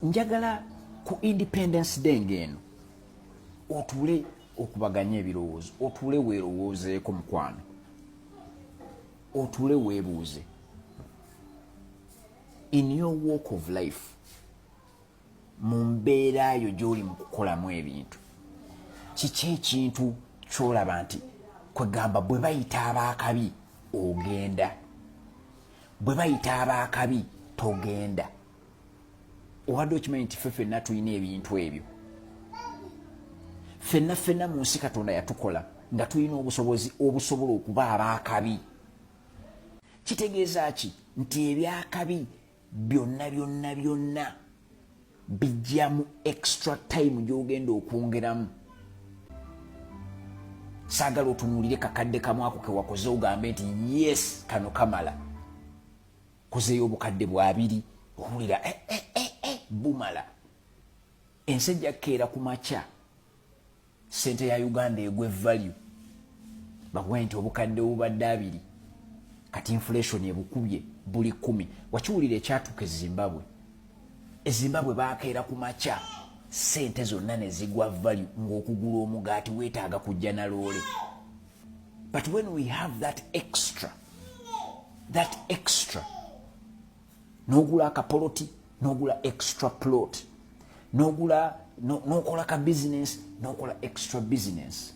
Njagala ku Independence Day ng'eno otuule okubaganye ebirowoozo, otuule weerowoozeeko mukwano, otuule weebuuze in your walk of life, mu mbeera yo gy'oli mu kukolamu ebintu, kiki ekintu ky'olaba nti kwegamba bwe bayita abaakabi ogenda, bwe bayita abaakabi togenda? Obadde okimanyi nti ffe ffenna tulina ebintu ebyo? Ffenna ffenna mu nsi Katonda yatukola nga tulina obusobozi obusobola okuba abaakabi. Kitegeeza ki? Nti ebyakabi byonna byonna byonna bijjamu extra time gy'ogenda okwongeramu. Saagala otunuulire kakadde kamu ako kewakoze ogambe nti, "Yes, kano kamala." Kozeeyo obukadde bwabiri, owulira eh, eh, eh, eh, bumala. Ensi ejja kukeera ku makya sente ya Uganda egwe value, bakuwe nti obukadde obubadde 20, kati inflation ebukubye buli 10. Wakiwulira ekyatuuka e Zimbabwe? E Zimbabwe bakeera ku makya sente zonna ne zigwa value, ng'okugula omugaati weetaaga kujja na loole. But when we have that extra, that extra, n'ogula akapoloti, n'ogula extra plot, n'ogula, n'okola ka business, n'okola extra business,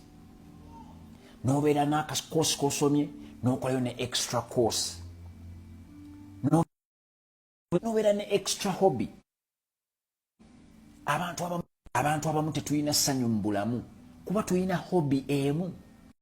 n'obeera n'akakosi kosomye, n'okolayo ne extra course, n'obeera ne extra hobby. Abantu abamu tetulina ssanyu mu bulamu kuba tulina hobby emu.